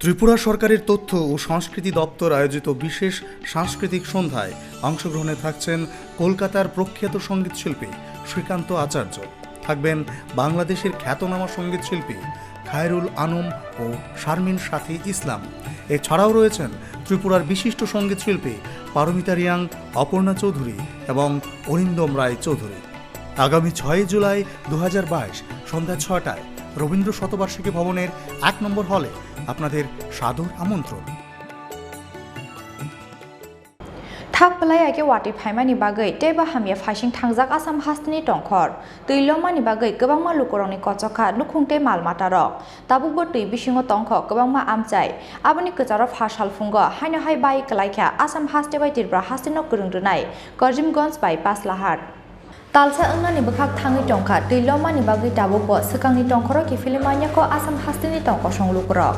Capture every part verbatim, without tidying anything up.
ত্রিপুরা সরকারের তথ্য ও সংস্কৃতি দপ্তর আয়োজিত বিশেষ সাংস্কৃতিক সন্ধ্যায় অংশগ্রহণে থাকছেন কলকাতার প্রখ্যাত সঙ্গীত শিল্পী শ্রীকান্ত আচার্য, থাকবেন বাংলাদেশের খ্যাতনামা সঙ্গীত শিল্পী খায়রুল আনম ও শারমিন সাথী ইসলাম। এছাড়াও রয়েছেন ত্রিপুরার বিশিষ্ট সঙ্গীত শিল্পী পারমিতা রিয়াং, অপর্ণা চৌধুরী এবং অরিন্দম রায় চৌধুরী। আগামী ছয়ই জুলাই দু হাজার বাইশ সন্ধ্যা ছটায় রবীন্দ্র শতবার্ষিকী ভবনের এক নম্বর হলে আপনাদের সাদর আমন্ত্রণ। Thak phlai ya khe watwi phaimani bagwi teibo hamya phaising thangjak Assam hasteni tongkhor. Twi lomani bagwi kwbangma lukurokni kochokha nukhung tei mal matarok. Tabukbo twi bisingo tongkho kwbangma amchai. Aboni kwcharo pha salphungo haino hai bai kwlaikha Assam haste bai Tripura hasteno kwrwng rwnai Karimganj bypass lahar. Talsa wngnani bwkhak thangwi tongkha, twi lomani bagwi tabukbo swkangni tongkhoro kiphilwi manya kho Assam hasteni tong kosong lukurok.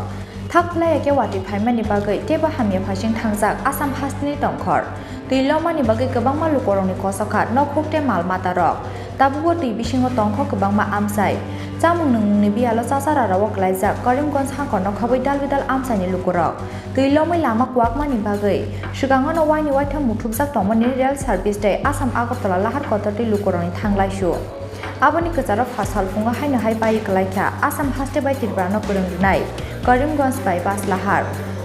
Thak phlai ya khe watwi phaimani bagwi teibo hamya phaising thangjak Assam hasteni tongkhor. Twi lomani bagwi kwbangma lukurokni kosokha nokhuk tei mal matarok. Tabukbo twi bisingo tongkho kwbangma amchai. Chamung nwngmungni biyalo chachararao kwlaijak Karimganj hakorno khobwi dal bidal amchaini lukurok. Twi lomwi lama kuwakmani bagwi swkangano waini waitham muthubjak tongmani rail service tei Assam Agartala lahar kotor twi lukurokni thanglaisu. Aboni kwcharo pha salphungo haino hai bai kwlaikha Assam haste bai Tripurano kwrwng rwnai Karimganj bypass lahar.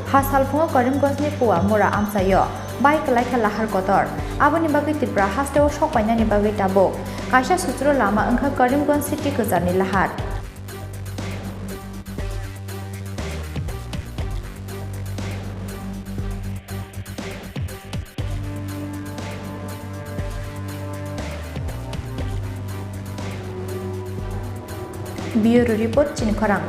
Pha salphungo Karimganjni Puwa Mura amchaio bai kwlaikha lahar kotor. Aboni bagwi Tripura hasteo sok painani bagwi tabuk kaisa sutro lama wngkha Karimganj city kwcharni lahar. Bureau Report, Chini Khorang.